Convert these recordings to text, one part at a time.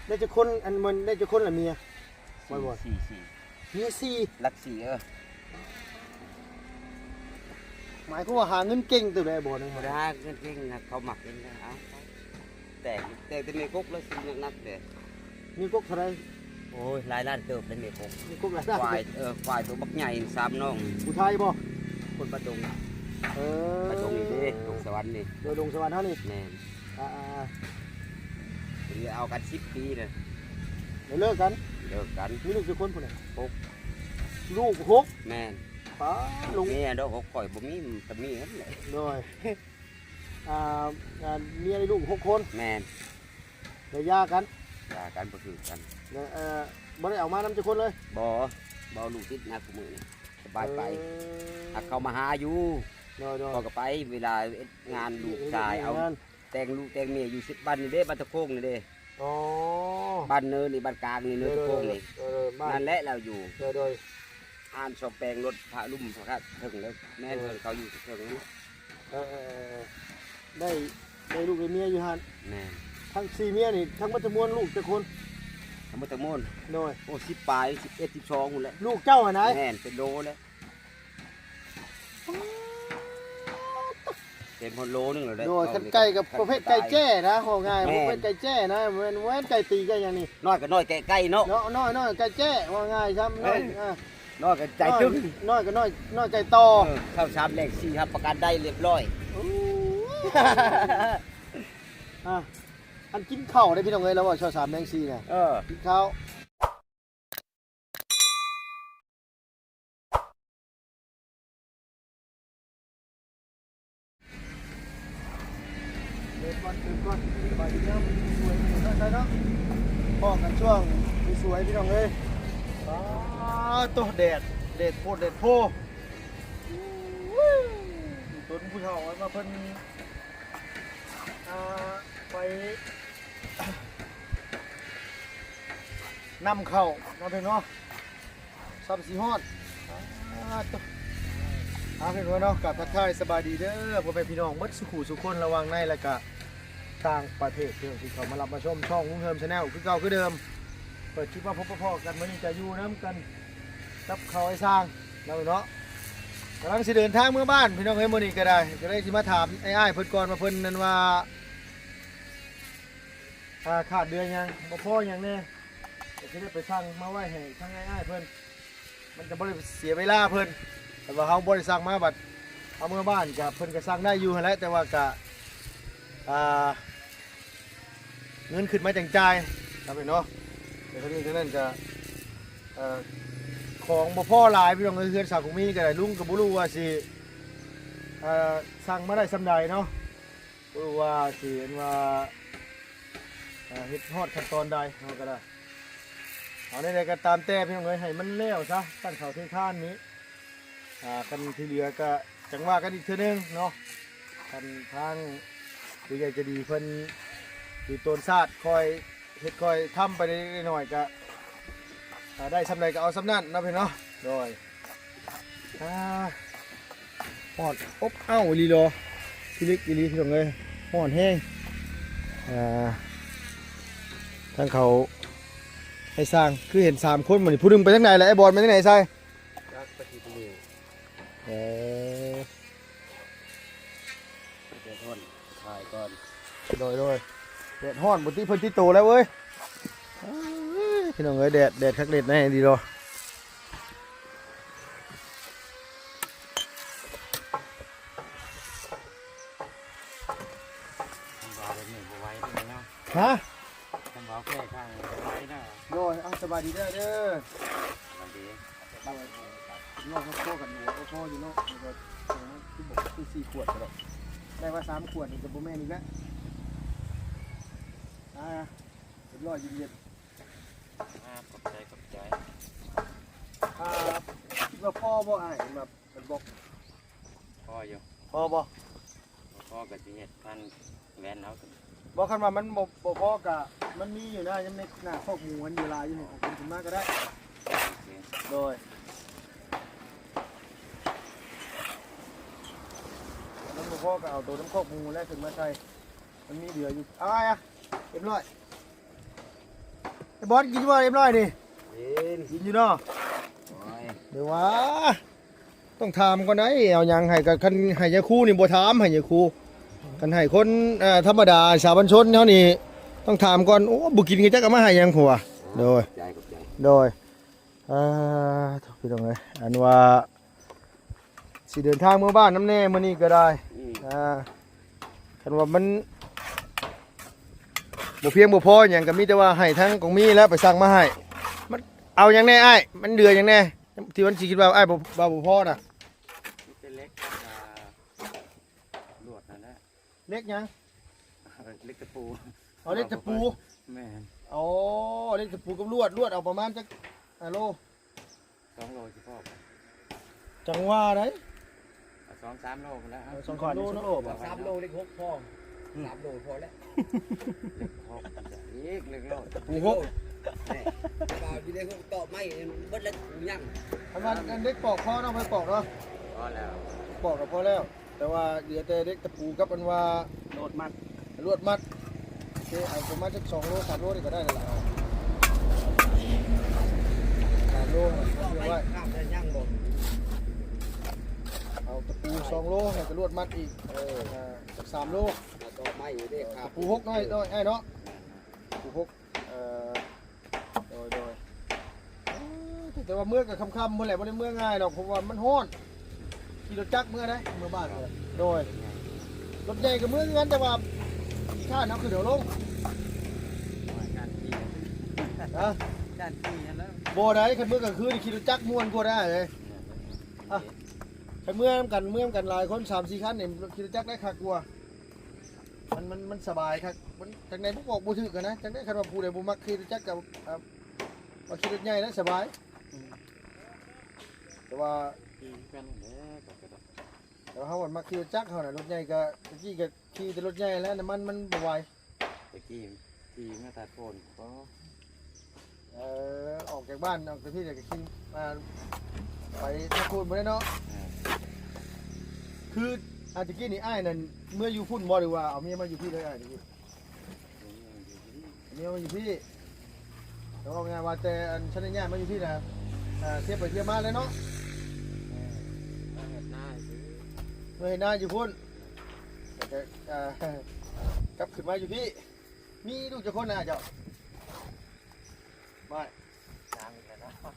ໄດ້ຈັກຄົນ ອັນ ມັນໄດ້ຈັກຄົນລະເມຍ? ບໍ່ ສີ່ ບໍ່ ສີ່ ສີ່ ເມຍສີ່ ຫຼັກສີ່ ເອີ ໝາຍຄວາມວ່າຫາເງິນເກັ່ງເຕີບແລ້ວບໍ່ນີ້? ບໍ່ໄດ້ຫາເງິນເກັ່ງນະ ເຂົາມັກເອງນະ ເອົາ ແຕ່ງ ແຕ່ງແຕ່ເມກົກແລ້ວຊື້ໜັກໆເດ້. ເມກົກເທົ່າໃດ? ໂອ້ຍ ຫຼາຍລ້ານເຕີບເດ້ເມກົກ. ເມກົກຫຼາຍລ້ານ? ຄວາຍ ເອີ ຄວາຍໂຕບັກໃຫຍ່ ສາມນ້ອງ. ຜູ້ໄທບໍ່? ຄົນປ່າດົງ. ເອີ ປ່າດົງນີ້ເດ້ ດົງສະຫວັນນີ້. ໂດຍ ດົງສະຫວັນເຮົານີ້. ແມ່ນ. ອ່າໆໆ ເພິ່ນເອົາກັນສິບປີເລີຍ ແລ້ວເລີກກັນ. ເລີກກັນ. ມີລູກຈັກຄົນພຸ້ນນະ? ຫົກ. ລູກຫົກ? ແມ່ນ. ປ້າ ລູກເມຍດອກຫົກ ຂ້ອຍບໍ່ມີ ກະມີຫັ້ນແຫຼະ. ໂດຍ. ອ່າ ອ່າ ເມຍໄດ້ລູກຫົກຄົນ. ແມ່ນ. ແລ້ວຢ່າກັນ? ຢ່າກັນ ບໍ່ຖືກກັນ. ແລ້ວ ເອີ ບໍ່ໄດ້ເອົາມານຳຈັກຄົນເລີຍ? ບໍ່ ບໍ່ ລູກຕິດໜັກ ຄູ່ມື້ນີ້ ສະບາຍໄປ. ເອີ ຫາກເຂົາມາຫາຢູ່. ໂດຍໆ ຂ້ອຍກະໄປ ເວລາເຮັດງານ ເຮັດ ລູກຊາຍ ເຮັດງານ ເອົາ ແຕ່ງລູກແຕ່ງເມຍຢູ່ ບ້ານນີ້ເດ້ ບ້ານຕະໂຄງນີ້ເດ້. ອໍ ບ້ານເນີນນີ້ ບ້ານກາງນີ້ ເນີນຕະໂຄງນີ້. ໂດຍໆ ນັ້ນແຫຼະລາວຢູ່. ໂດຍໆ ຮ້ານສ້ອມແປງລົດ ພະລຸ່ມພະຄັດເຖິງແລ້ວ. ແມ່ນ. ໂດຍ ເພິ່ນເຂົາຢູ່ເທິງນັ້ນ. ເອີໆໆ ໄດ້ ໄດ້ລູກໄດ້ເມຍຢູ່ຫັ້ນ. ແມ່ນ. ທັງສີ່ເມຍນີ້ ທັງໝົດທັງມວນລູກຈັກຄົນ? ທັງໝົດທັງມວນ? ໂດຍ. ໂອ້ ສິບປາຍ ສິບເອັດ ສິບສອງພຸ້ນແຫຼະ. ລູກເຈົ້າຫັ້ນໃດ? ແມ່ນ ເປັນໂລແລ້ວ. ເຕັມຮອດໂລໜຶ່ງແລ້ວເດ້. ໂດຍ ຄັນໄກ່ກະປະເພດໄກ່ແຈ້ນະ ເວົ້າງ່າຍ. ແມ່ນ. ປະເພດໄກ່ແຈ້ນະ ແມ່ນ ບໍ່ແມ່ນໄກ່ຕີໄກ່ຫຍັງນີ້. ນ້ອຍກະນ້ອຍໄກ່ເນາະ. ເນາະ ນ້ອຍ ນ້ອຍໄກ່ແຈ້ ເວົ້າງ່າຍຊ້ຳ. ເອີ ນ້ອຍ ນ້ອຍກະໃຈຕຶງ ນ້ອຍກະນ້ອຍ ນ້ອຍໄກ່ຕໍ່. ເອີ ເຂົ້າສາມແລງສີ່ ຮັບປະກັນໄດ້ລຽບຮ້ອຍ. ໂອ້ ອ່າ ອັນກິນເຂົ້າເດ້ພີ່ນ້ອງເອີຍ ລາວເວົ້າເຊົ້າສາມແລງສີ່ນະ. ເອີ ກິນເຂົ້າ. ເດີນກ່ອນ ເດີນກ່ອນ ສະບາຍດີເດີ ສວຍເດີນໄປເນາະ. ພໍ້ກັນຊ່ວງສວຍໆ ພີ່ນ້ອງເອີຍ. ປາໂຕ ແດດ ແດດໂພດແດດໂພ. ຕົນຜູ້ເຖົ້າວ່າເພິ່ນ ອ່າ ໄປນຳເຂົ້າເນາະ ເພິ່ນເນາະ ຊ້ຳຊິຮອດ. ອ່າ ເພິ່ນວ່າເນາະ ກາບທັກທາຍສະບາຍດີເດີ ພໍ່ແມ່ພີ່ນ້ອງເບິດສູ່ຄູ່ສູ່ຄົນ ລະຫວ່າງໃນ ແລະກະຕ່າງປະເທດ ເພື່ອນທີ່ເຂົ້າມາຮັບມາຊົມຊ່ອງລຸງເຮີມ Channel ຄືເກົ່າຄືເດີມ. ເປີດຄລິບມາພົບມາພໍ້ກັນ ມື້ນີ້ກະຢູ່ນຳກັນ ກັບເຂົາໄອ້ຊ່າງເນາະ ເນາະ. ກຳລັງຊິເດີນທາງເມືອບ້ານພີ່ນ້ອງເອີຍ ມື້ນີ້ກະໄດ້ ກະເລີຍຊິມາຖາມອ້າຍໆເພິ່ນກ່ອນວ່າເພິ່ນນັ້ນວ່າ ອ່າ ຂາດເດືອຫຍັງ ບໍ່ພໍຫຍັງແດ່ ກະຊິໄດ້ໄປສັ່ງມາໄວ້ໃຫ້ທາງອ້າຍໆເພິ່ນ ມັນກະບໍ່ໄດ້ເສຍເວລາເພິ່ນ. ຄັນວ່າເຮົາບໍ່ໄດ້ສັ່ງມາ ບັດເຮົາເມືອບ້ານກະ ເພິ່ນກະສັ່ງໄດ້ຢູ່ຫັ້ນແຫຼະ ແຕ່ວ່າກະ ອ່າ ເງິນຂຶ້ນມາຈັ່ງຈ່າຍ ເນາະ ເນາະ. ແຕ່ທັງນີ້ທັງນັ້ນກະ ເອີ ຂອງບໍ່ພໍຫຼາຍພີ່ນ້ອງເອີຍ ເຮືອນສາວກຸງມີກະໄດ້ ລຸງກະບໍ່ຮູ້ວ່າຊິ ເອີ ສັ່ງມາໄດ້ສ່ຳໃດເນາະ ບໍ່ຮູ້ວ່າຊິ ອັນວ່າ ເອີ ເຮັດຮອດຂັ້ນຕອນໃດ ເຮົາກະໄດ້ ເອົາແນວໃດກະຕາມແຕ່ພີ່ນ້ອງເອີຍ ໃຫ້ມັນແລ້ວຊະ ຕັ້ງເສົາເທຄານນີ້. ອ່າ ຄັນທີ່ເຫຼືອກະຈັ່ງວ່າກັນອີກເທື່ອໜຶ່ງເນາະ ຄັນທາງຜູ້ໃຫຍ່ໃຈດີເພິ່ນຢູ່ຕົ້ນຊາດ ຄ່ອຍເຮັດຄ່ອຍທຳໄປເລັກໆນ້ອຍໆ ກະ ອ່າ ໄດ້ສ່ຳໃດກະເອົາສ່ຳນັ້ນເນາະພີ່ນ້ອງເນາະ. ໂດຍ ອ່າ ຮ້ອນອົບເອົ້າອີ່ຫຼີເນາະ ພິລຶກອີ່ຫຼີພີ່ນ້ອງເອີຍ ຮ້ອນແຮງ. ອ່າ ທາງເຂົາໄອ້ຊ່າງ ຄືເຫັນສາມຄົນມື້ນີ້ ຜູ້ໜຶ່ງໄປທາງໃດລະ ໄອ້ບອນໄປທາງໃດຊາຍ? ຈັກໄປທີ່ຜູ້ນີ້. ເອີ ແດດຮ້ອນ ຖ່າຍກ່ອນ. ໂດຍໆ ແດດຮ້ອນ ບໍ່ຕິເພິ່ນຕິໂຕແລ້ວເວີຍ. ເອີຍ ພີ່ນ້ອງເອີຍ ແດດ ແດດຄັກແດດແນ່ດີເນາະ. ວ່າແບບນີ້ບໍ່ໄຫວເດ້ເນາະ. ຮະ? ຄັນວ່າແກ້ທາງໄປນະ. ໂດຍ ເອົາ ສະບາຍດີເດີ ເດີ. ສະບາຍດີ. ໂດຍ ລອງມາໂທກັນຢູ່ ໂອໂທຢູ່ເນາະ. ແລ້ວກະຄືບໍ່ຄືສີ່ຂວດກະດອກ ໄດ້ວ່າສາມຂວດນີ້ກະບໍ່ແມ່ນອີກແລ້ວ. ອ່າ ຮຽບຮ້ອຍ ເຢັນໆ. ອ່າ ຂອບໃຈ ຂອບໃຈ. ອ່າ ຄິດວ່າພໍບໍ່ອ້າຍ ແບບ ແບບ ພໍຢູ່. ພໍບໍ່? ບໍ່ພໍກະຊິເຮັດພັນແວ່ນເອົາ. ບໍ່ ຄັນວ່າມັນບໍ່ ບໍ່ພໍກະ ມັນມີຢູ່ນະ ຍັງໃນໜ້າຄອກໝູຫັ້ນຢູ່ ຫຼາຍຢູ່ນີ້ ເອົາຂຶ້ນມາກະໄດ້. ໂອເຄ. ໂດຍ ມັນບໍ່ພໍກະເອົາໂຕນຳຄອກໝູແລ້ວຂຶ້ນມາໃສ່ ມັນມີເຫຼືອຢູ່. ເອົາ ອ້າຍ ຮຽບຮ້ອຍ. ບອນກິນຢູ່ບໍ່ ຮຽບຮ້ອຍນີ້? ກິນ ກິນຢູ່ເນາະ. ໂອ້ຍ ດຽວວ່າ ຕ້ອງຖາມກ່ອນໄດ໋ ເອົາຫຍັງໃຫ້ ກໍຄັນໃຫ້ຍາຄູນີ້ບໍ່ຖາມ ໃຫ້ຍາຄູ. ຄັນໃຫ້ຄົນ ເອີ ທຳມະດາ ສາມັນຊົນເຮົານີ້ ຕ້ອງຖາມກ່ອນ. ໂອ້ ບໍ່ກິນກໍຈັກເອົາມາໃຫ້ຫຍັງ ຜົວ. ໂດຍ ຂອບໃຈ ຂອບໃຈ. ໂດຍ. ອ່າ ໂທ້ ພີ່ນ້ອງເອີຍ ອັນວ່າ ຊິເດີນທາງເມືອບ້ານນຳແດ່ມື້ນີ້ກໍໄດ້. ອືມ ອ່າ ຄັນວ່າມັນບໍ່ພຽງບໍ່ພໍຫຍັງ ກໍມີແຕ່ວ່າໃຫ້ທາງກອງມີແຫຼະໄປສັ່ງມາໃຫ້. ມັນເອົາຫຍັງແດ່ອ້າຍ? ມັນເຫຼືອຫຍັງແດ່ ທີ່ມັນຊິຄິດວ່າອ້າຍບໍ່ ວ່າບໍ່ພໍນະ? ມີແຕ່ເຫຼັກກັບ ອ່າ ລວດນັ້ນແຫຼະ. ເຫຼັກຫຍັງ? ເຫຼັກຕະປູ. ອໍ ເຫຼັກຕະປູ. ແມ່ນ. ອໍ ເຫຼັກຕະປູກັບລວດ. ລວດເອົາປະມານຈັກ ອ່າ ໂລ? ສອງໂລຊິພໍບໍ່? ຈັ່ງວ່າໄດ໋ ເອົາສອງສາມໂລພຸ້ນແຫຼະ. ເອີ ສອງສາມໂລເນາະ. ສາມໂລ ເຫຼັກຫົກພໍ. ອືມ ສາມໂລພໍແລ້ວ. ເຫຼັກຫົກອີກ ເຫຼັກໂລດ ຕະປູຫົກ. ແມ່ນ ວ່າຢູ່ໃນຫົກຕອກໄມ້ເບິດແລ້ວ ຍັງ. ອັນວ່າອັນເຫຼັກປອກພໍເນາະ ໄປປອກເນາະ. ພໍແລ້ວ ປອກກໍພໍແລ້ວ. ແຕ່ວ່າເຫຼືອແຕ່ເຫຼັກຕະປູກັບອັນວ່າລວດມັດ ລວດມັດ. ໂອເຄ ເອົາປະມານຈັກສອງໂລ ສາມໂລນີ້ກໍໄດ້ແລ້ວລະ. ສາມໂລ ເກັບໄວ້. ເອົາຕະປູສອງໂລ ແລ້ວກໍລວດມັດອີກ ເອີ ອ່າ ສາມໂລ. ຕະປູຫົກນ້ອຍໆ ອ້າຍເນາະ ຕະປູຫົກ. ເອີ ໂດຍ ໂດຍ. ເອີ ແຕ່ວ່າເມືອກໍຄ່ຳໆ ພຸ້ນແຫຼະ ບໍ່ໄດ້ເມືອງ່າຍດອກ ເພາະວ່າມັນຮ້ອນ. ຂີ່ລົດຈັກເມືອໄດ໋ ເມືອບ້ານ. ໂດຍ ລົດໃຫຍ່ກໍເມືອຄືກັນ ແຕ່ວ່າຂີ້ຄ້ານເອົາຂຶ້ນເອົາລົງ. ໂອ້ຍ ຢ້ານຜີ ຮະ? ຢ້ານຜີຫັ້ນແຫຼະ. ບໍ່ໄດ໋ ຄັນເມືອກາງຄືນຂີ່ລົດຈັກມ່ວນກວ່າໄດ໋. ອ່ະ ຄັນເມືອນຳກັນ ເມືອນຳກັນຫຼາຍຄົນ ສາມສີ່ຄັນນີ້ ຂີ່ລົດຈັກໄດ້ຄັກກວ່າ. ມັນ ມັນ ມັນສະບາຍຄັກ ມັນຈັ່ງໃດບໍ່ບອກບໍ່ຖືກຫັ້ນນະ. ຈັ່ງໃດຄັນວ່າຜູ້ໃດບໍ່ມັກຂີ່ລົດຈັກກໍ ອ່າ ມາຂີ່ລົດໃຫຍ່ນະ ສະບາຍ. ອືມ ແຕ່ວ່າ ຄືກັນແຫຼະ ກໍ ກໍໄດ້ ແຕ່ວ່າເຮົາມັນມັກຂີ່ລົດຈັກ ເຮົານະ. ລົດໃຫຍ່ກໍ ແຕ່ກີ້ກໍຂີ່ແຕ່ລົດໃຫຍ່ແຫຼະ ນ້ຳມັນມັນບໍ່ໄຫວ. ແຕ່ກີ້ຂີ່ມາຕາດໂພນກໍ ເອີ ອອກຈາກບ້ານ ອອກຈາກພີ້ແລ້ວກໍຂີ່ ອ່າ ໄປທາງພຸ້ນບໍ່ໄດ້ເນາະ. ເອີ ຄື ອ່າ ແຕ່ກີ້ນີ້ອ້າຍນັ້ນເມືອຢູ່ພຸ້ນບໍ່ ຫຼືວ່າເອົາເມຍມາຢູ່ພີ້ເລີຍ? ອ້າຍແຕ່ກີ້ເມຍມາຢູ່ພີ້ ແຕ່ວ່າງ່າຍວ່າແຕ່ອັນຊັ້ນຍ້າຍມາຢູ່ພີ້ນະ ອ່າ ທຽວໄປທຽວມາແຫຼະເນາະ. ເອີ ມາເຮັດນາຊື່ ມາເຮັດນາຢູ່ພຸ້ນ ແລ້ວກໍ ອ່າ ກັບຂຶ້ນມາຢູ່ພີ້. ມີລູກຈັກຄົນນະເຈົ້າ? ບໍ່ ສາມອີກແລ້ວເນາະ. ສອ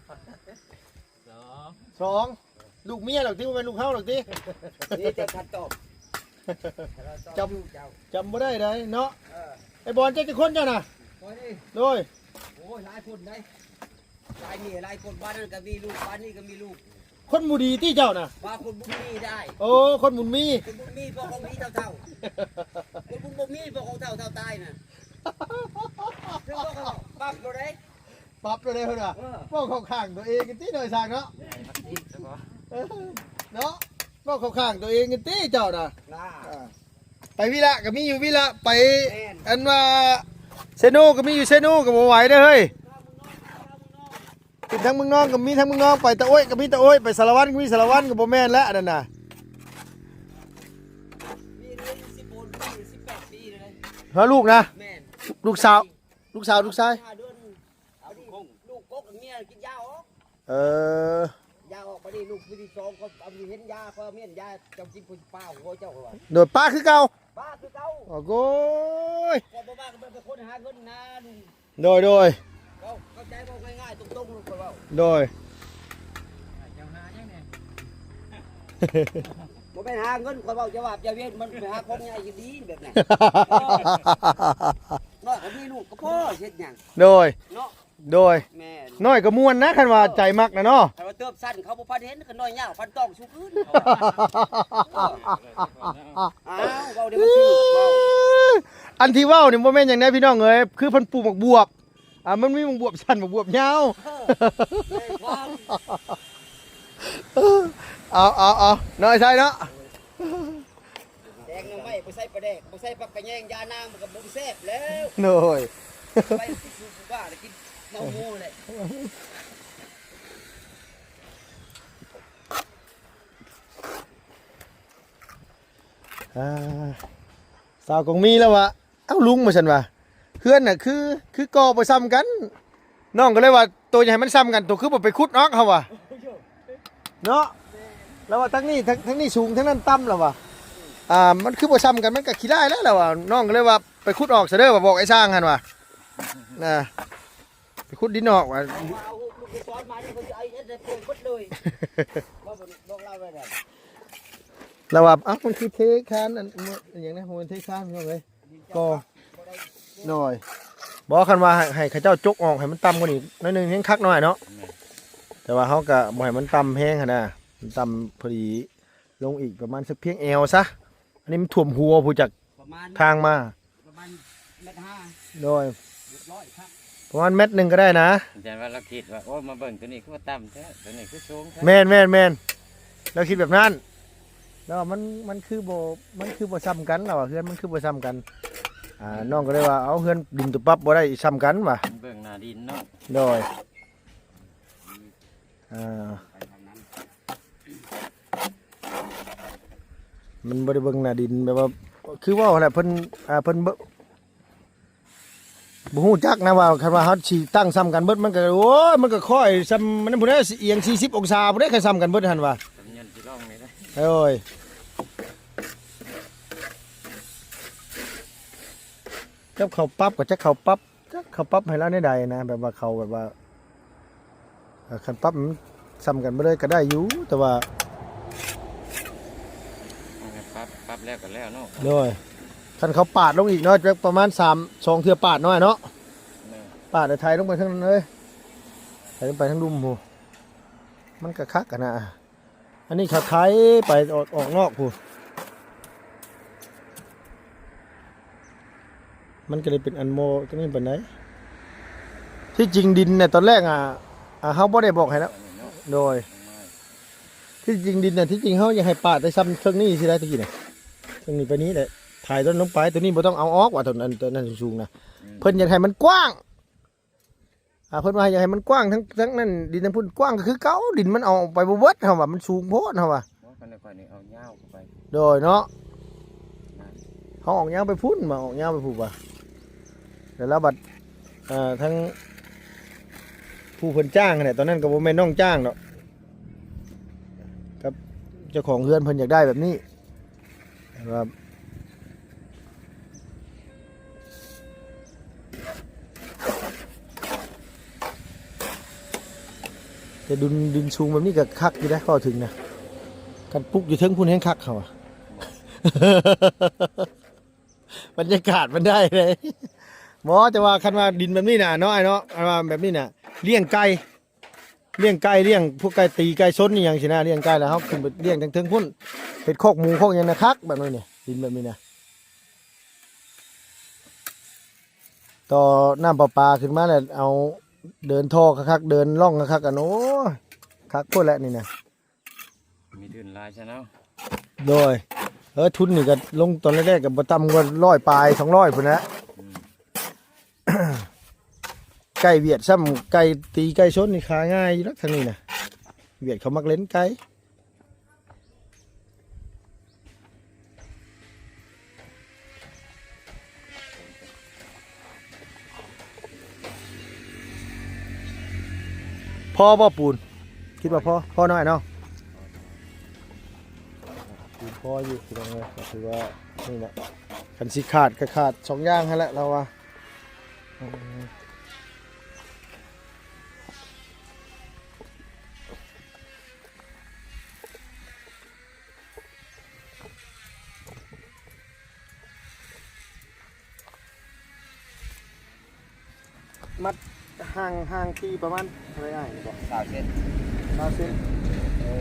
ງ ສອງ. ລູກເມຍດອກຕິ ບໍ່ແມ່ນລູກເຮົາດອກຕິ. ນີ້ເຈົ້າທັນຕອບ ຈຳ ເຈົ້າ ຈຳບໍ່ໄດ້ໃດເນາະ. ເອີ ໄອ້ບອນ ເຈົ້າຈັກຄົນເຈົ້ານະ? ຂ້ອຍນີ້ ໂດຍ ໂອ້ຍ ຫຼາຍຄົນໃດ໋ ຫຼາຍເມຍຫຼາຍຄົນ ບ້ານນັ້ນກໍມີລູກ ບ້ານນີ້ກໍມີລູກ. ຄົນບໍ່ດີຕິເຈົ້ານະ? ວ່າຄົນບຸນມີໄດ້. ໂອ້ ຄົນບຸນມີ ຄົນບຸນມີ ພວກເຮົາມີເທົ່າໆ ຄົນບຸນບໍ່ມີ ພວກເຮົາເທົ່າ ເທົ່າຕາຍນະ. ຄືພວກເຮົາປັບບໍ່ໄດ້ ປັບໂລດເດ້ເພິ່ນວ່າ. ເອີ ເວົ້າເຂົ້າຂ້າງຕົວເອງຕິ ນ້ອຍຊ່າງເນາະ. ແມ່ນ ເນາະ ເວົ້າເຂົ້າຂ້າງຕົວເອງຕິເຈົ້ານະ. ເອີ ໄປວິລະກໍມີຢູ່ວິລະ ໄປ ແມ່ນ ອັນວ່າເຊໂນກໍມີຢູ່ເຊໂນ ກໍບໍ່ໄຫວເດ້ເຮີ້ຍ. ຂຶ້ນທາງເມືອງນອນກໍມີທາງເມືອງນອນ ໄປຕາໂອ້ຍກໍມີຕາໂອ້ຍ ໄປສາລະວັນກໍມີສາລະວັນ ກໍບໍ່ແມ່ນແລ້ວອັນນັ້ນນະ. ມີເລື່ອງສິບຫົກປີ ສິບແປດປີແລ້ວ. ເຮົາລູກນະ? ແມ່ນ ລູກສາວ ລູກສາວ ລູກຊາຍ ຫ້າເດືອນ. ເອົາດິ ລູກກົກເມຍກິນຢາອອກ. ເອີ ຢາອອກ ບັດນີ້ລູກຜູ້ທີສອງ ຂ້ອຍເອົາ ເຫັນຢາ ຂ້ອຍເອົາເມຍຢາ ເຈົ້າກິນ ຂ້ອຍຊິປາຫົວເຈົ້າ ຂ້ອຍວ່າ. ໂດຍ ປາຄືເກົ່າ ປາຄືເກົ່າ. ໂອ້ໂກຍ ຂ້ອຍບໍ່ມາກໍເປັນຄົນຫາເງິນນາ. ໂດຍ ໂດຍ ເວົ້າເຂົ້າໃຈ ເວົ້າງ່າຍໆ ຕົງໆ ໂລດ ຂ້ອຍເວົ້າ. ໂດຍ ເຈົ້າຫາຫຍັງແດ່? ບໍ່ແມ່ນຫາເງິນ ຂ້ອຍເວົ້າ ເຈົ້າວ່າເຈົ້າເວນ ມັນໄປຫາຂອງໃຫຍ່ດີແບບນັ້ນ. ເອີ ນ້ອຍກໍມີລູກກໍພໍ ເຮັດຫຍັງ? ໂດຍ ເນາະ ໂດຍ ແມ່ນ ນ້ອຍກໍມ່ວນນະ ຄັນວ່າ ເອີ ໃຈມັກນະເນາະ. ຄັນວ່າເຕີບສັ້ນ ເຂົາບໍ່ພັນເຫັນ ຄັນນ້ອຍຍາວພັນຕ້ອງສູ່ຄືນ. ເອີ ອ້າວ ເວົ້າໄດ້ມັນຖືກເວົ້າ. ອັນທີ່ເວົ້ານີ້ບໍ່ແມ່ນຫຍັງໃດພີ່ນ້ອງເອີຍ ຄືເພິ່ນປູກໝາກບວບ ອ່າ ມັນມີໝາກບວບສັ້ນ ໝາກບວບຍາວ. ເອີ ແມ່ນຄວາມ ເອົາ ເອົາ ເອົາ ນ້ອຍໃສ່ເນາະ. ແກງໜໍ່ໄມ້ບໍ່ໃສ່ປາແດກ ບໍ່ໃສ່ຜັກກະແຍງ ຢານາງ ມັນກໍບໍ່ແຊບແລ້ວ. ໂດຍ ໄປກິນຢູ່ຜູ້ບ້າ ແລ້ວກິນເມົາໂມແຫຼະ. ອ່າ ສາວກອງມີແລ້ວວ່າ ເອົ້າ ລຸງ ວ່າຊັ້ນວ່າ ເຮືອນນະຄື ຄືກໍ່ບໍ່ຊ່ຳກັນ ນ້ອງກໍເລີຍວ່າ ໂຕຢ່າໃຫ້ມັນຊ່ຳກັນ ໂຕຄືບໍ່ໄປຂຸດອອກ ເຮົາວ່າເນາະ. ລາວວ່າທາງນີ້ ທາງ ທາງນີ້ສູງ ທາງນັ້ນຕ່ຳ ລາວວ່າ ອ່າ ມັນຄືບໍ່ຊ່ຳກັນ ມັນກໍຂີ້ລ້າຍແລ້ວ ລາວວ່າ. ນ້ອງກໍເລີຍວ່າ ໄປຂຸດອອກຊະເດີ ວ່າບອກໄອ້ຊ່າງຫັ້ນວ່າ ນະ ໄປຂຸດດິນອອກວ່າ ເອົາລູກໄປສອນມານີ້ ເຂົາຊິເອົາເຮັດໃຫ້ເປີນໝົດເລີຍ ວ່າບອກລາວໄວ້ນັ້ນ. ລາວວ່າ ເອົ້າ ມັນຄືເທຄານ ອັນ ອັນຫຍັງນະ ບໍ່ແມ່ນເທຄານ ພີ່ນ້ອງເອີຍ ກໍ ໂດຍ ບໍ່ ຄັນວ່າໃຫ້ ໃຫ້ເຂົາເຈົ້າຈົກອອກໃຫ້ມັນຕ່ຳກວ່ານີ້ໜ້ອຍໜຶ່ງ ແຮງຄັກໜ້ອຍເນາະ. ແມ່ນ ແຕ່ວ່າເຮົາກໍບໍ່ໃຫ້ມັນຕ່ຳແຮງຫັ້ນນະ ມັນຕ່ຳພໍດີ ລົງອີກປະມານສັກພຽງແອວຊະ. ອັນນີ້ມັນຖ້ວມຫົວພຸ້ນ ຈາກ ປະມານ ທາງມາ ປະມານແມັດຫ້າ ໂດຍ ຮຽບຮ້ອຍຄັກ ປະມານແມັດໜຶ່ງກໍໄດ້ນະ. ອາຈານວ່າລາວຄິດວ່າ ໂອ້ ມາເບິ່ງໂຕນີ້ຄືວ່າຕ່ຳແທ້ ໂຕນີ້ຄືສູງແທ້. ແມ່ນໆໆ ລາວຄິດແບບນັ້ນ ລາວວ່າມັນ ມັນຄືບໍ່ ມັນຄືບໍ່ຊ່ຳກັນ ລາວວ່າເຮືອນມັນຄືບໍ່ຊ່ຳກັນ. ອ່າ ນ້ອງກໍເລີຍວ່າ ເອົາ ເຮືອນດິນໂຕປັບບໍ່ໄດ້ຊ່ຳກັນວ່າ ເບິ່ງໜ້າດິນເນາະ. ໂດຍ ອ່າ ມັນບໍ່ໄດ້ເບິ່ງໜ້າດິນ ແບບວ່າ ຄືເວົ້າຫັ້ນແຫຼະ ເພິ່ນ ອ່າ ເພິ່ນບໍ່ ບໍ່ຮູ້ຈັກນະວ່າ ຄັນວ່າເຮົາຊິຕັ້ງຊ່ຳກັນເບິດ ມັນກໍ ໂອ້ຍ ມັນກໍຄ່ອຍຊ່ຳ ມັນພຸ້ນແຫຼະ ຊິອຽງສີ່ສິບອົງສາພຸ້ນເດ້ ຄັນຊ່ຳກັນເບິດຫັ້ນວ່າ. ໂອ້ຍ ຈັກເຂົາປັບກໍຈັກເຂົາປັບ ຈັກເຂົາປັບໃຫ້ລາວແນວໃດນະ ແບບວ່າເຂົາແບບວ່າ ເອີ ຄັນປັບມັນຊ່ຳກັນເບິດເລີຍກໍໄດ້ຢູ່ ແຕ່ວ່າ ເອົາໃຫ້ປັບ ປັບແລ້ວກໍແລ້ວເນາະ. ໂດຍ ຄັນເຂົາປາດລົງອີກເນາະ ຈັກປະມານສາມ ສອງເທື່ອປາດເນາະ ເນາະ. ແມ່ນ ປາດແລ້ວໄຖລົງໄປທາງນັ້ນເລີຍ ໄຖລົງໄປທາງລຸ່ມພຸ້ນ ມັນກໍຄັກຫັ້ນນະ. ອັນນີ້ເຂົາໄຖໄປອອກ ອອກນອກພຸ້ນ ມັນກໍເລີຍເປັນອັນບໍ່ ກໍແມ່ນປານໃດ. ທີ່ຈິງດິນນະ ຕອນແລກອະ ອາ ເຮົາບໍ່ໄດ້ບອກໃຫ້ແລ້ວ. ໂດຍ ທີ່ຈິງດິນນະ ທີ່ຈິງເຮົາຢາກໃຫ້ປາດໄດ້ຊ່ຳເທິງນີ້ຊິໄດ້ ຕະກີ້ນະ ເທິງນີ້ໄປນີ້ແຫຼະ ຖ່າຍຕົ້ນລົງໄປ ຕົວນີ້ບໍ່ຕ້ອງເອົາອອກວ່າ ຕົວນັ້ນ ຕົວນັ້ນສູງໆນະ. ອືມ ເພິ່ນຢາກໃຫ້ມັນກວ້າງ ອ່າ ເພິ່ນວ່າຢາກໃຫ້ມັນກວ້າງ ທັງ ທັງນັ້ນ ດິນທາງພຸ້ນກວ້າງກໍຄືເກົ່າ ດິນມັນເອົາໄປບໍ່ເບິດ ເຮົາວ່າມັນສູງໂພດ ເຮົາວ່າ. ບໍ່ ຄັນຂ້ອຍນີ້ເອົາຍາວເຂົ້າໄປ. ໂດຍເນາະ ເຮົາອອກຍາວໄປພຸ້ນ ມາອອກຍາວໄປພຸ້ນວ່າ ແລ້ວລາວບັດ ເອີ ທັງຜູ້ເພິ່ນຈ້າງຫັ້ນແຫຼະ ຕອນນັ້ນກໍບໍ່ແມ່ນນ້ອງຈ້າງດອກ ກັບເຈົ້າຂອງເຮືອນເພິ່ນຢາກໄດ້ແບບນີ້. ແຕ່ວ່າ ແຕ່ດິນ ດິນສູງແບບນີ້ກໍຄັກຢູ່ເດ້ ເວົ້າເຖິງນະ ຄັນປຸກຢູ່ເທິງພຸ້ນແຮງຄັກເຮົາວ່າ ບັນຍາກາດມັນໄດ້ເດ້. ບໍ່ ແຕ່ວ່າຄັນວ່າດິນແບບນີ້ນະເນາະ ອ້າຍເນາະ ຄັນວ່າແບບນີ້ນະ ລ້ຽງໄກ່ ລ້ຽງໄກ່ ລ້ຽງພວກໄກ່ຕີໄກ່ຊົນອີ່ຫຍັງຊີ້ນະ ລ້ຽງໄກ່ແລ້ວເຮົາຂຶ້ນໄປລ້ຽງທາງເທິງພຸ້ນ ເຮັດຄອກໝູຄອກຫຍັງນະ ຄັກແບບນີ້ນີ້ ດິນແບບນີ້ນະ ຕໍ່ນ້ຳປະປາຂຶ້ນມາແລ້ວ ເອົາເດີນທໍ່ຄັກໆ ເດີນລ່ອງຄັກໆ ອັນ ໂອ້ຍ ຄັກໂພດແຫຼະນີ້ນະ. ມີທຶນຫຼາຍຊະເນາະ. ໂດຍ ເອີ ທຶນນີ້ກໍລົງຕອນແລກໆ ກໍບໍ່ຕ່ຳກວ່າຮ້ອຍປາຍ ສອງຮ້ອຍພຸ້ນແຫຼະ. ອືມ ໄກ່ຫວຽດຊ້ຳ ໄກ່ຕີໄກ່ຊົນນີ້ຂາຍງ່າຍຢູ່ດອກ ທາງນີ້ນະ ຫວຽດເຂົາມັກເຫຼັ້ນໄກ່. ພໍບໍ່ປູນ? ຄິດວ່າພໍ ພໍໜ້ອຍເນາະ ປູນພໍຢູ່ພີ່ນ້ອງເອີຍ. ກໍຖືວ່ານີ້ແຫຼະ ຄັນຊິຂາດກໍຂາດສອງຢ່າງຫັ້ນແຫຼະ ລາວວ່າ. ມັດຫ່າງ ຫ່າງທີ່ປະມານເທົ່າໃດອ້າຍ? ຊາວເຊັນ ຊາວເຊັນ. ເອີ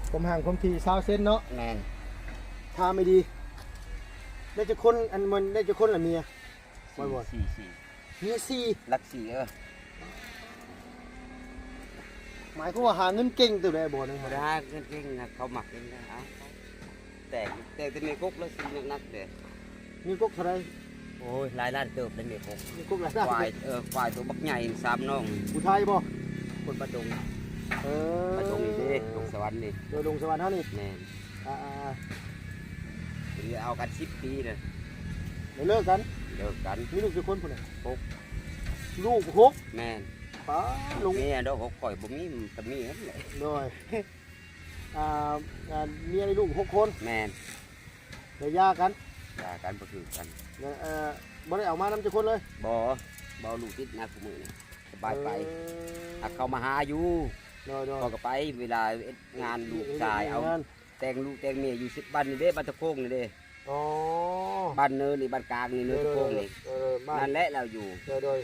ຄວາມຫ່າງຄວາມທີ່ຊາວເຊັນເນາະ. ແມ່ນ. ຖາມໃຫ້ດີ ໄດ້ຈັກຄົນ? ອັນ ມັນໄດ້ຈັກຄົນລະເມຍ? ບໍ່ ບໍ່ ສີ່ ສີ່ ເມຍສີ່ ຫຼັກສີ່. ເອີ ໝາຍຄວາມວ່າຫາເງິນເກັ່ງເຕີບໃດບໍ່? ບໍ່ໄດ້ຫາເງິນເກັ່ງນະ ເຂົາມັກເອົາ ແຕ່ ແຕ່ແມ່ກົກລະສີ່ໜັກໆເດ້. ແມ່ກົກເທົ່າໃດ? ໂອ້ຍ ຫຼາຍລ້ານເຕີບເດ້ແມ່ກົກ. ແມ່ກົກຫຼາຍລ້ານ. ຄວາຍ ເອີ ຄວາຍໂຕບັກໃຫຍ່ ສາມນ້ອງ. ຜູ້ໄທບໍ່? ຄົນປະດົງ. ເອີ ປະດົງນີ້ເດ້ ດົງສະຫວັນນີ້. ໂດຍ ດົງສະຫວັນເຮົານີ້. ແມ່ນ. ອ່າ ເອົາກັນສິບປີແລ້ວ ແລ້ວເລີກກັນ ເລີກກັນ ມີລູກຈັກຄົນພຸ້ນນະ? ຫົກ ລູກຫົກ ແມ່ນ ປ້າ ລຸງ ເມຍດອກ ຫົກ ຂ້ອຍບໍ່ມີ ກໍເມຍຫັ້ນແຫຼະ ໂດຍ ອ່າ ອ່າ ເມຍມີລູກຫົກຄົນ ແມ່ນ ແລ້ວຢ່າກັນ ຢ່າກັນ ບໍ່ຖືກກັນ ແລ້ວ ເອີ ບໍ່ໄດ້ເອົາມານຳຈັກຄົນເລີຍ? ບໍ່ ບໍ່ເອົາລູກຕິດນະ ຄູ່ມື້ນີ້ສະບາຍໄປ ເອີ ຫາກເຂົາມາຫາຢູ່ ໂດຍໆ ຂ້ອຍກໍໄປ ເວລາເຮັດງານ ເຮັດ ລູກຊາຍ ເຮັດວຽກ ເອົາ ເຮັດງານ ແຕ່ງລູກແຕ່ງເມຍຢູ່ສິບ ບ້ານນີ້ເດ້ ບ້ານຕະໂຄງນີ້ເດ້ ອໍ ບ້ານເນີນນີ້ ບ້ານກາງນີ້ ເນີນຕະໂຄງນີ້ ເອີ ບ້ານ ນັ້ນແຫຼະລາວຢູ່ ໂດຍ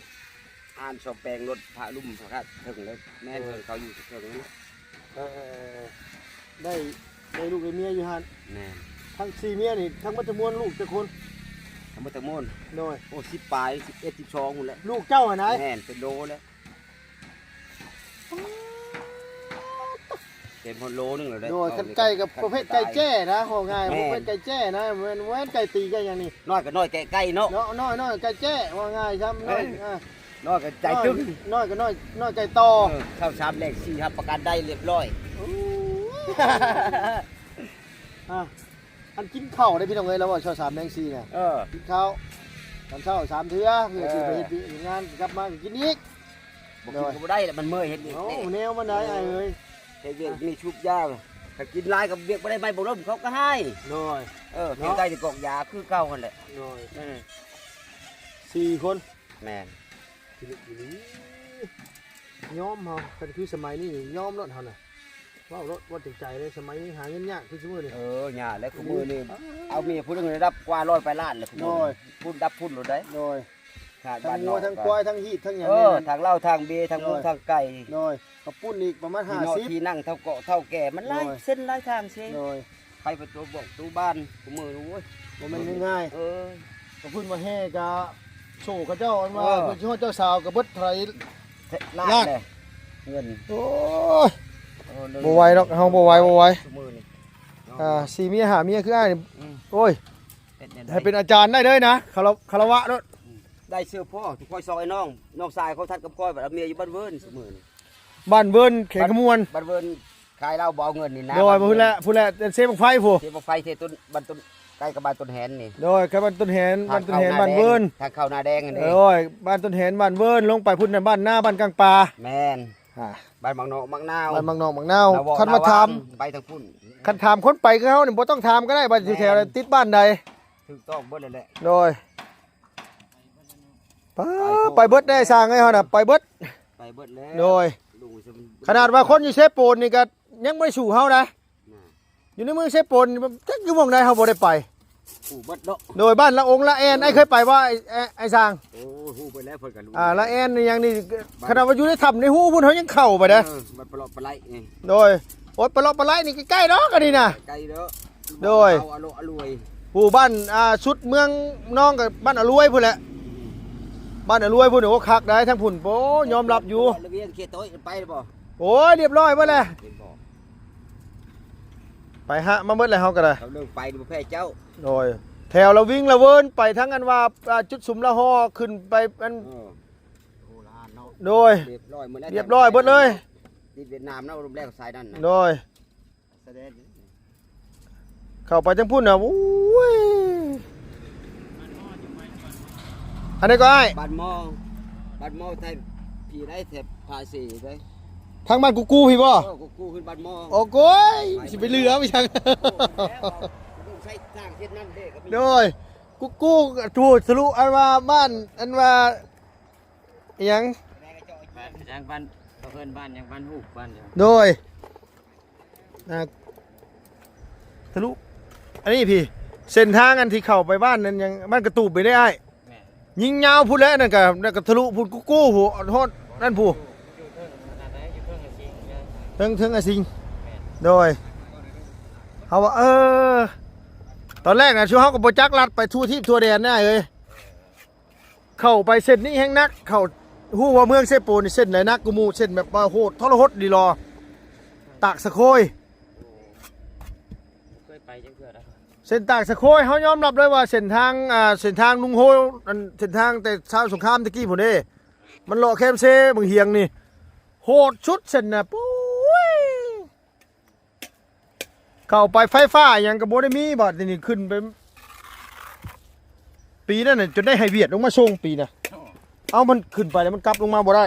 ໆ ຮ້ານສ້ອມແປງລົດພະລຸມພະຄັດເຖິງເລີຍ ແມ່ນ ເອີ ເພິ່ນເຂົາຢູ່ເທິງນັ້ນ ເອີ ໄດ້ ໄດ້ລູກໄດ້ເມຍຢູ່ຫັ້ນ ແມ່ນ ທັງສີ່ເມຍນີ້ ທັງໝົດທັງມວນລູກຈັກຄົນ? ທັງໝົດທັງມວນ ໂດຍ ໂອ້ ສິບປາຍ ສິບເອັດ ສິບສອງພຸ້ນແຫຼະ ລູກເຈົ້າຫັ້ນນະ ແມ່ນ ເປັນໂລແລ້ວ ເຕັມຮອດໂລໜຶ່ງແລ້ວເດ້ ໂດຍ ຄັນໄກ່ກໍປະເພດໄກ່ແຈ້ນະ ເວົ້າງ່າຍ ແມ່ນ ປະເພດໄກ່ແຈ້ນະ ແມ່ນ ແມ່ນໄກ່ຕີໄກ່ຫຍັງນີ້ ນ້ອຍກໍນ້ອຍແກ່ໄກ່ເນາະ ເນາະ ນ້ອຍໆ ໄກ່ແຈ້ ເວົ້າງ່າຍຊ້ຳ ນ້ອຍ ເອີ ນ້ອຍກໍໃຈຕຶງ ນ້ອຍກໍນ້ອຍ ນ້ອຍໄກ່ຕໍ່ ເອີ ເຊົ້າສາມແລງສີ່ ຮັບປະກັນໄດ້ລຽບຮ້ອຍ ໂອ້ ອ່າ ອັນກິນເຂົ້າເດ້ພີ່ນ້ອງເອີຍ ລາວເວົ້າເຊົ້າສາມແລງສີ່ນະ ເອີ ກິນເຂົ້າ ຕອນເຊົ້າສາມເທື່ອ ເພື່ອຊິໄປເຮັດວຽກເຮັດງານ ກັບມາກໍກິນອີກ ບໍ່ກິນກໍບໍ່ໄດ້ແຫຼະ ມັນເມື່ອຍເຮັດວຽກ ໂອ້ ແນວມັນໄດ້ອ້າຍເອີຍ ເຮັດວຽກມີຊຸບຢາ ຖ້າກິນຫຼາຍກໍວຽກບໍ່ໄດ້ ໄມ້ບໍ່ລົມເຂົາກໍໃຫ້ ໂດຍ ເອີ ເນາະ ໄດ້ແຕ່ກອກຢາຄືເກົ່າຫັ້ນແຫຼະ ໂດຍ ເອີ ສີ່ຄົນ ແມ່ນ ພິລຶກອີ່ຫຼີ ຍອມເຮົາ ຄັນຄືສະໄໝນີ້ຍອມໂລດເຮົານະ ເວົ້າໂລດ ເວົ້າຈາກໃຈເລີຍ ສະໄໝນີ້ຫາເງິນຍາກຄືຊຸມື້ນີ້ ເອີ ຍາກແລ້ວ ຄຸມື້ນີ້ ເອີ ເອົາເມຍຜູ້ໜຶ່ງໄດ້ຮັບກວ່າຮ້ອຍປາຍລ້ານແລ້ວ ໂດຍ ພຸ້ນດັບພຸ້ນໂລດໄດ໋ ໂດຍ ທາງບ້ານນອກ ທັງຄວາຍ ທັງຮີດ ທັງຫຍັງ ເອີ ນີ້ນະ ທາງເຫຼົ້າ ທາງເບ ທາງໝູ ໂດຍ ທາງໄກ່ ໂດຍ ເຂົ້າປຸ້ນອີກປະມານຫ້າສິບ ທີ່ນັ່ງເທົ່າເກາະເທົ່າແກ່ ມັນຫຼາຍ ໂດຍ ເຊັ່ນຫຼາຍທາງເຊ ໂດຍ ໄປປະຕູບອກຕູບ້ານ ຄູ່ມື້ນີ້ ໂອ້ຍ ບໍ່ແມ່ນງ່າຍໆ ເອີ ກໍເພິ່ນວ່າແຫ່ກະໂຊເຂົາເຈົ້າ ອັນວ່າ ເອີ ເພິ່ນຊິຮອດເຈົ້າສາວກໍເບິດເທົ່າໃດ ລ້ານ ລ້ານແຫຼະ ເງິນ ໂອ້ຍ ໂອ້ ບໍ່ໄຫວດອກ ເຮົາບໍ່ໄຫວ ບໍ່ໄຫວ ຊຸມື້ນີ້ ອ່າ ສີ່ເມຍຫ້າເມຍຄືອ້າຍນີ້ ອືມ ໂອ້ຍ ເຮັດແນວໃດ ໃຫ້ເປັນອາຈານໄດ້ເລີຍນະ ຄາລະ ຄາລະວະໂລດ ອືມ ໄດ້ເສື້ອພໍ່ ທຸກຂ້ອຍຊອຍນ້ອງ ນ້ອງຊາຍຂອງທ່ານກຳຄອຍ ບັດເອົາເມຍຢູ່ບ້ານເວີນຊຸມື້ນີ້ ບ້ານເວີນ ແຂວງຄຳມ່ວນ ບ້ານເວີນ ຂາຍເຫຼົ້າບໍ່ເອົາເງີນນີ້ນະ ໂດຍ ພຸ້ນແຫຼະ ພຸ້ນແຫຼະ ເຊບັ້ງໄຟພຸ້ນ ເຊບັ້ງໄຟ ເຊຕົ້ນ ບ້ານຕົ້ນ ໃກ້ກັບບ້ານຕົ້ນແຫນນີ້ ໂດຍ ໃກ້ບ້ານຕົ້ນແຫນ ບ້ານຕົ້ນແຫນ ບ້ານເວີນ ທາງເຂົ້ານາແດງຫັ້ນເດ້ ໂດຍ ບ້ານຕົ້ນແຫນ ບ້ານເວີນ ລົງໄປພຸ້ນນະ ບ້ານນາ ບ້ານກາງປ່າ ແມ່ນ ອ່າ ບ້ານໝາກນອກໝາກນາວ ບ້ານໝາກນອກໝາກນາວ ນາວ ຄັນວ່າຖາມ ນາວ ໄປທາງພຸ້ນ ຄັນຖາມຄົນໄປຄືເຮົານີ້ ບໍ່ຕ້ອງຖາມກໍໄດ້ ວ່າຢູ່ແຖວ ແມ່ນ ຕິດບ້ານໃດ ຖືກຕ້ອງເບິດແລ້ວແຫຼະ ໂດຍ ປ້າ ໄປເບິດເດ້ ໄປເບິດ ຊ່າງເອີຍ ເຮົານະ ໄປເບິດ ໄປເບິດແລ້ວ ໂດຍ ຂະໜາດວ່າຄົນຢູ່ເຊໂປນນີ້ກໍຍັງບໍ່ໄດ້ສູ້ເຮົານະ ນະ ຢູ່ໃນເມືອງເຊໂປນນີ້ ຈັກຢູ່ໝ່ອງໃດເຮົາບໍ່ໄດ້ໄປ ຮູ້ເບິດເນາະ ໂດຍ ບ້ານລະອົງລະແອນ ອ້າຍເຄີຍໄປບໍ່ ອ້າຍ ອ້າຍຊ່າງ ໂອ້ ຮູ້ເບິດແລ້ວ ເພິ່ນກໍຮູ້ ອ່າ ລະແອນອີ່ຫຍັງນີ້ ບ້ານ ຂະໜາດວ່າຢູ່ໃນຖ້ຳໃນຮູພຸ້ນ ເຮົາຍັງເຂົ້າໄປເດ້ ເອີ ບ້ານປະເລາະປະໄລ ໂດຍ ໂອ້ຍ ປະເລາະປະໄລນີ້ໃກ້ໆດອກ ອັນນີ້ນະ ໃກ້ເດີ ໂດຍ ອາໂລອະລວຍ ຜູ້ບ້ານ ອ່າ ສຸດເມືອງນອງກໍບ້ານອະລວຍພຸ້ນແຫຼະ ອືມ ບ້ານອະລວຍພຸ້ນ ໂອ້ ຄັກໄດ໋ ທາງພຸ້ນ ໂອ້ ຍອມຮັບຢູ່ ລະວຽງເຂດໂຕຍໄປແລ້ວບໍ່? ໂອ້ຍ ລຽບຮ້ອຍເບິດແລ້ວ ເຫັນບໍ່? ໄປຫະມາເບິດແລ້ວ ເຮົາກໍໄດ້ ເຮົາເລື່ອງໄປບໍ່ແພ້ເຈົ້າ ໂດຍ ແຖວລະວິງລະເວີນ ໄປທາງອັນວ່າ ອ່າ ຈຸດສຸມລະຫໍ່ ຂຶ້ນໄປອັນ ເອີ ໂດຍ ລຽບຮ້ອຍເບິດແລ້ວ ລຽບຮ້ອຍເບິດເລີຍ ຕິດຫວຽດນາມເນາະ ລົມແລງສາຍນັ້ນນະ ໂດຍ ເຂົ້າໄປທາງພຸ້ນນະ ໂອ້ຍ ອັນໃດກໍອ້າຍ? ບ້ານໝໍ ບ້ານໝໍ ແຖບພີໃດ ແຖບພາສີໃດ ທາງບ້ານກຸກູພີບໍ່? ເອີ ກຸກູຂຶ້ນບ້ານໝໍ ໂອ້ໂກຍ ຊິໄປເຫຼືອໄປຫຍັງ ໂອ້ ໃຊ້ທາງເຂດນັ້ນເດ້ ໂດຍ ກຸກູ ທະລຸ ອັນວ່າບ້ານ ອັນວ່າ ອີຫຍັງ ບ້ານຫຍັງ ບ້ານ ເຂົາເອີ້ນບ້ານຫຍັງ ບ້ານຮູບ ບ້ານຫຍັງ ໂດຍ ອ່າ ທະລຸ ອັນນີ້ພີ້ ເສັ້ນທາງອັນທີ່ເຂົ້າໄປບ້ານນັ້ນຫຍັງ ບ້ານກະຕູບໄປເດ້ອ້າຍ ແມ່ນ ຍິງຍາວພຸ້ນແຫຼະ ນັ້ນກະ ນັ້ນກະທະລຸພຸ້ນ ກູກູພຸ້ນ ຮອດນັ້ນພຸ້ນ ຢູ່ເທິງ ຢູ່ເທິງອາຊິງ ເທິງ ເທິງອາຊິງ ແມ່ນ ໂດຍ ເຮົາວ່າ ເອີ ຕອນແລກນະ ຊຸມເຮົາກໍບໍ່ຈັກລັດໄປທົ່ວທີບທົ່ວແດນນະເອີຍ ເຂົ້າໄປເສັ້ນນີ້ແຮງໜັກ ເຂົ້າ ຮູ້ວ່າເມືອງເຊໂປນນີ້ເສັ້ນໃດໜັກກວ່າໝູ່ ເສັ້ນແບບວ່າໂຫດທໍລະຫົດອີ່ຫຼີ ຕາກສະໂຄຍ ບໍ່ເຄີຍໄປຈັກເທື່ອນະ ເສັ້ນຕາກສະໂຄຍ ເຮົາຍອມຮັບເລີຍວ່າເສັ້ນທາງ ອ່າ ເສັ້ນທາງລຸງໂຮ ອັນ ເສັ້ນທາງແຕ່ຊາວສົງຄາມແຕ່ກີ້ພຸ້ນເດ້ ມັນເລາະແຄມເຊບັງຫຽງນີ້ ໂຫດສຸດເສັ້ນນະ ປຸ້ຍ. ເຂົ້າໄປໄຟຟ້າຫຍັງກໍບໍ່ໄດ້ມີ ບາດນີ້ຂຶ້ນໄປ ປີນັ້ນນະຈົນໄດ້ໃຫ້ຫວຽດລົງມາສົ່ງປີນະ. ເອົ້າ ມັນຂຶ້ນໄປແລ້ວມັນກັບລົງມາບໍ່ໄດ້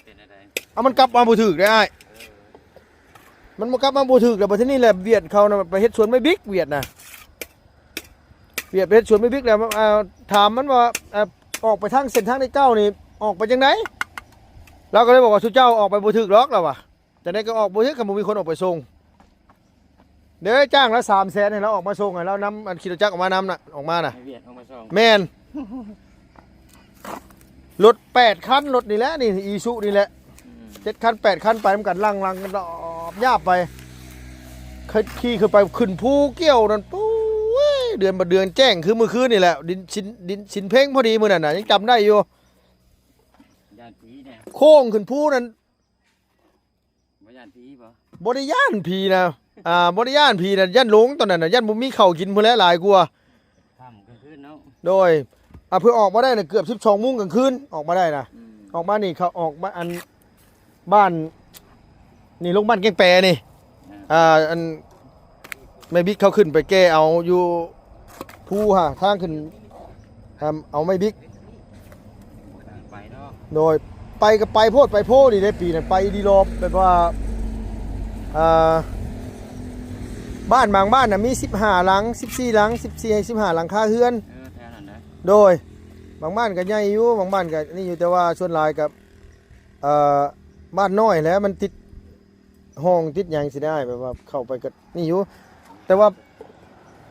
ເປັນຈັ່ງໃດ? ເອົາ ມັນກັບມາບໍ່ຖືກເດ້ອ້າຍ ເອີ ມັນບໍ່ກັບມາບໍ່ຖືກ ແລ້ວບັດທີນີ້ແຫຼະຫວຽດເຂົານະໄປເຮັດສວນໄມ້ບິກ ຫວຽດນະ ຫວຽດໄປເຮັດສວນໄມ້ບິກແລ້ວ ອ່າ ຖາມມັນວ່າ ອ່າ ອອກໄປທາງເສັ້ນທາງເລກເກົ້ານີ້ອອກໄປຈັ່ງໃດ? ລາວກໍເລີຍບອກວ່າ ສຸເຈົ້າອອກໄປບໍ່ຖືກດອກ ລາວວ່າ. ຈັ່ງໃດກໍອອກບໍ່ຖືກ ຄັນບໍ່ມີຄົນອອກໄປສົ່ງ. ເດ້ ຈ້າງລະສາມແສນ ໃຫ້ລາວອອກມາສົ່ງ ໃຫ້ລາວນຳອັນຂີ່ລົດຈັກອອກມານຳນະ ອອກມານະ ໃຫ້ຫວຽດອອກມາສົ່ງ. ແມ່ນ ລົດແປດຄັນ ລົດນີ້ແຫຼະ ນີ້ ອີຊູນີ້ແຫຼະ ອືມ ເຈັດຄັນແປດຄັນ ໄປນຳກັນ ຫຼັງໆກັນ ຍາບໄປ ຂີ່ຂຶ້ນໄປຂຶ້ນພູກ່ຽວນັ້ນ ໂອ້ຍ ເດືອນບໍ່ເດືອນ ແຈ້ງຄືມື້ຄືນນີ້ແຫຼະ ດິນຊິນ ດິນຊິນເພັງພໍດີມື້ນັ້ນນະ ຍັງຈຳໄດ້ຢູ່ ຢ້ານຜີແດ່ ໂຄ້ງຂຶ້ນພູນັ້ນ ບໍ່ຢ້ານຜີບໍ່? ບໍ່ໄດ້ຢ້ານຜີນະ ອ່າ ບໍ່ໄດ້ຢ້ານຜີນະ ຢ້ານຫຼົງຕອນນັ້ນນະ ຢ້ານບໍ່ມີເຂົ້າກິນພຸ້ນແຫຼະ ຫຼາຍກວ່າ ຄ່ຳກາງຄືນເນາະ. ໂດຍ ອ່າ ເພື່ອອອກມາໄດ້ນະ ເກືອບສິບສອງໂມງກາງຄືນ ອອກມາໄດ້ນະ ອືມ ອອກມານີ້ ເຂົາອອກມາອັນ ບ້ານນີ້ ລົງບ້ານແກ້ງແປນີ້ ອ່າ ອ່າ ອັນ ແມ່ບິກເຂົາຂຶ້ນໄປແກ່ເອົາຢູ່ພູຫາ ທາງຂຶ້ນ ເອົາໄມ້ບິກ ໄປເນາະ ໂດຍ ໄປກໍໄປໂພດໄປໂພດີເດ້ ປີນັ້ນໄປດີລອບ ແບບວ່າ ອ່າ ບ້ານບາງບ້ານນະມີສິບຫ້າຫຼັງ ສິບສີ່ຫຼັງ ສິບສີ່ ສິບຫ້າຫຼັງຄາເຮືອນ ເອີ ແຖວນັ້ນນະ ໂດຍ ບາງບ້ານກໍໃຫຍ່ຢູ່ ບາງບ້ານກໍນີ້ຢູ່ ແຕ່ວ່າສ່ວນຫຼາຍກໍ ເອີ ບ້ານນ້ອຍແຫຼະ ມັນຕິດ ຫ້ອງຕິດຫຍັງຊິໄດ້ ແບບວ່າເຂົ້າໄປກໍນີ້ຢູ່ ແຕ່ວ່າ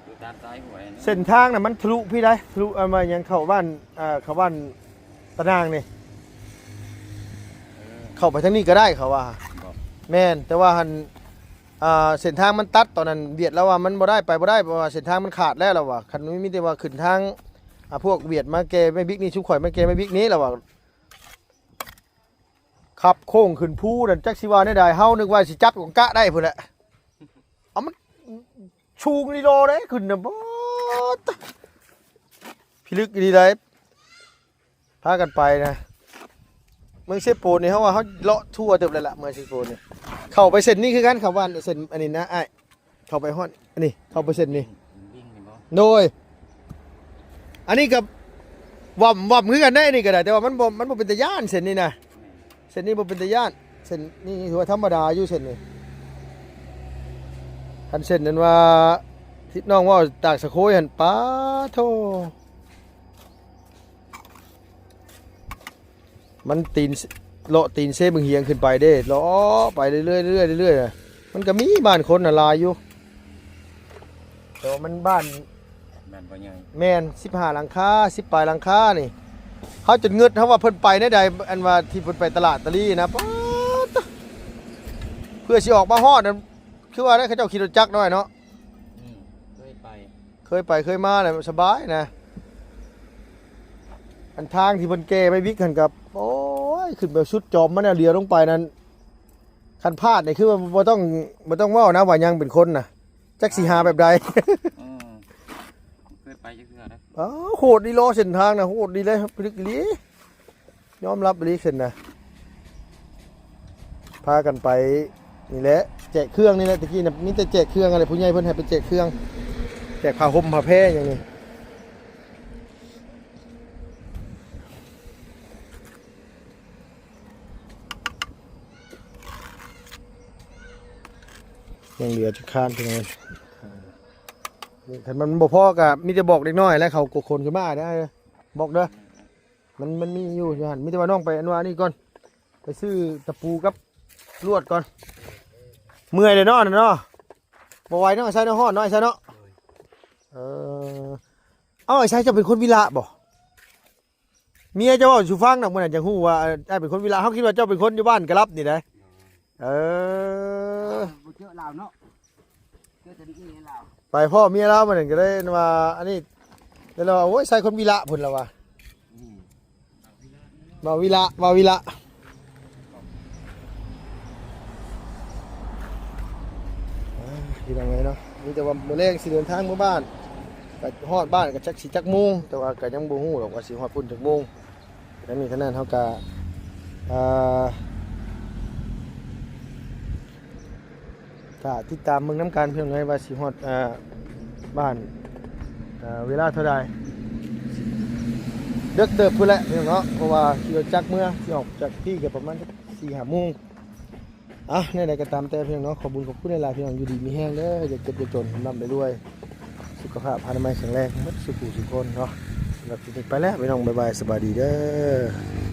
ຢູ່ຕາມຊາຍຫ້ວຍເນາະ ເສັ້ນທາງນະມັນທະລຸພີ້ໃດ໋ ທະລຸ ເອົາມາຫຍັງ ເຂົ້າບ້ານ ເຂົ້າບ້ານຕານາງນີ້ ເອີ ເຂົ້າໄປທາງນີ້ກໍໄດ້ເຂົາວ່າ ບໍ່ ແມ່ນ ແຕ່ວ່າຫັ້ນ ອ່າ ເສັ້ນທາງມັນຕັດ ຕອນນັ້ນຫວຽດລາວວ່າມັນບໍ່ໄດ້ ໄປບໍ່ໄດ້ ເພາະວ່າເສັ້ນທາງມັນຂາດແລ້ວ ລາວວ່າ ຄັນມີ ມີແຕ່ວ່າຂຶ້ນທາງ ອ່າ ພວກຫວຽດມາແກ່ໄມ້ບິກນີ້ ຊຸມຂ້ອຍມາແກ່ໄມ້ບິກນີ້ ລາວວ່າ ຂັບໂຄ້ງຂຶ້ນພູນັ້ນ ຈັກຊິວ່າແນວໃດ ເຮົານຶກວ່າຊິຈັບກະໄດ້ພຸ້ນແຫຼະ ເອົາ ມັນສູງອີ່ຫຼີເດ້ ຂຶ້ນນະ ໂອ້ ພິລຶກອີ່ຫຼີໃດ໋ ພາກັນໄປນະ ເມືອງເຊໂປນນີ້ ເຮົາວ່າເຮົາເລາະທົ່ວເຕີບແລ້ວລະ ເມືອງເຊໂປນນີ້ ເຂົ້າໄປເສັ້ນນີ້ຄືກັນ ເຂົ້າບ້ານເສັ້ນອັນນີ້ນະອ້າຍ ເຂົ້າໄປຮອດ ອັນນີ້ ເຂົ້າໄປເສັ້ນນີ້ ໂດຍ ອັນນີ້ກໍຫວ່ຳໆຄືກັນເດ້ ອັນນີ້ກໍໄດ້ ແຕ່ວ່າມັນບໍ່ ມັນບໍ່ເປັນຕາຢ້ານເສັ້ນນີ້ນະ ເສັ້ນນີ້ບໍ່ເປັນຕາຢ້ານ ເສັ້ນນີ້ຖືວ່າທຳມະດາຢູ່ເສັ້ນນີ້ ຄັນເສັ້ນນັ້ນວ່າ ທິດນ້ອງເວົ້າຕາກສະໂຄຍຫັ້ນ ປາໂທ ມັນຕີນ ເລາະຕີນເຊບຶງຫຽງຂຶ້ນໄປເດ້ ເລາະໄປເລື້ອຍໆ ເລື້ອຍໆ ເລື້ອຍໆ ມັນກໍມີບ້ານຄົນນະຫຼາຍຢູ່ ແຕ່ວ່າມັນບ້ານ ບ້ານບໍ່ໃຫຍ່ ແມ່ນ ສິບຫ້າຫຼັງຄາ ສິບປາຍຫຼັງຄານີ້ ເຮົາຈົນງຶດ ເຮົາວ່າເພິ່ນໄປແນວໃດ ອັນວ່າທີ່ເພິ່ນໄປຕະຫຼາດຕະລີນະ ປາດ ເພື່ອຊິອອກມາຮອດນັ້ນ ຄືວ່າໄດ້ ເຂົາເຈົ້າຂີ່ລົດຈັກນ້ອຍເນາະ ອືມ ເຄີຍໄປ ເຄີຍໄປເຄີຍມາແຫຼະ ສະບາຍນະ ອັນທາງທີ່ເພິ່ນແກ່ໄມ້ບິກຫັ້ນກໍ ໂອ້ຍ ຂຶ້ນໄປສຸດຈອມມັນນະ ຫຼຽວລົງໄປນັ້ນ ຄັນພາດນີ້ຄືວ່າບໍ່ຕ້ອງ ບໍ່ຕ້ອງເວົ້ານະ ວ່າຍັງເປັນຄົນນະ ຈັກຊິຫາແບບໃດ ອືມ ເຄີຍໄປຈັກເທື່ອນະ ອ້າວ ໂຫດອີ່ຫຼີເສັ້ນທາງນະ ໂຫດອີ່ຫຼີ ພິລຶກອີ່ຫຼີ ຍອມຮັບອີ່ຫຼີເສັ້ນນະ ພາກັນໄປນີ້ແຫຼະ ແຈກເຄື່ອງນີ້ແຫຼະ ຕະກີ້ນະ ມີແຕ່ແຈກເຄື່ອງຫັ້ນແຫຼະ ຜູ້ໃຫຍ່ເພິ່ນໃຫ້ໄປແຈກເຄື່ອງ ແຈກຜ້າຫົ່ມຜ້າແພຫຍັງນີ້ ຍັງເຫຼືອຈັກຄານ ພີ່ນ້ອງ ຄັນມັນບໍ່ພໍກໍມີແຕ່ບອກເດັກນ້ອຍແຫຼະ ເຂົາກໍຂົນຂຶ້ນມາເດີ ບອກເດີ ມັນ ມັນມີຢູ່ ຢູ່ຫັ້ນ ມີແຕ່ວ່ານ້ອງໄປອັນວ່ານີ້ກ່ອນ ໄປຊື້ຕະປູກັບລວດກ່ອນ ເມື່ອຍເດ້ເນາະ ນັ້ນເນາະ ບໍ່ໄຫວເນາະ ໃສ່ເນາະ ຮ້ອນເນາະ ໃສ່ເນາະ ເອີ ເອົາ ອ້າຍຊາຍ ເຈົ້າເປັນຄົນວິລະບໍ່? ເມຍເຈົ້າເວົ້າສູ່ຟັງນະ ມື້ນັ້ນຈັ່ງຮູ້ວ່າ ອ້າຍເປັນຄົນວິລະ ເຮົາຄິດວ່າເຈົ້າເປັນຄົນຢູ່ບ້ານກະລັບນີ້ໃດ ເອີ ບໍ່ເຈີລາວເນາະ ເຈີແຕ່ເມຍລາວ ໄປພໍ້ເມຍລາວມື້ນັ້ນກໍເລີຍວ່າ ອັນນີ້ ແລ້ວລາວວ່າ ໂອ້ຍ ໃສ່ຄົນວິລະພຸ້ນລາວວ່າ ອືມ ບ່າວວິລະ ບ່າວວິລະ ອ່າ ພີ່ນ້ອງເອີຍເນາະ ມີແຕ່ວ່າມື້ແລງຊິເດີນທາງເມືອບ້ານ ກໍຮອດບ້ານກໍຈັກຊິຈັກໂມງ ແຕ່ວ່າກໍຍັງບໍ່ຮູ້ດອກວ່າຊິຮອດພຸ້ນຈັກໂມງ. ທັງນີ້ທັງນັ້ນເຮົາກໍ ອ່າ ຖ້າຕິດຕາມເບິ່ງນຳກັນ ພີ່ນ້ອງເອີຍ ວ່າຊິຮອດ ອ່າ ບ້ານ ອ່າ ເວລາເທົ່າໃດ. ເດິກເຕີບພຸ້ນແຫຼະ ພີ່ນ້ອງເນາະ ເພາະວ່າຂີ່ລົດຈັກເມືອ ຊິອອກຈາກພີ້ກໍປະມານສີ່ຫ້າໂມງ. ອ່ະ ແນວໃດກໍຕາມແຕ່ ພີ່ນ້ອງເນາະ ຂອບບຸນຂອບຄຸນຫຼາຍໆ ພີ່ນ້ອງ ຢູ່ດີມີແຮງເດີ ຢ່າເຈັບຢ່າຈົນ ຮ່ຳໆລວຍໆ ສຸຂະພາບອະນາໄມແຂງແຮງໝົດສູ່ຜູ້ສູ່ຄົນເນາະ. ສຳລັບຄລິບນີ້ໄປແລ້ວ ພີ່ນ້ອງ ບາຍບາຍ ສະບາຍດີເດີ.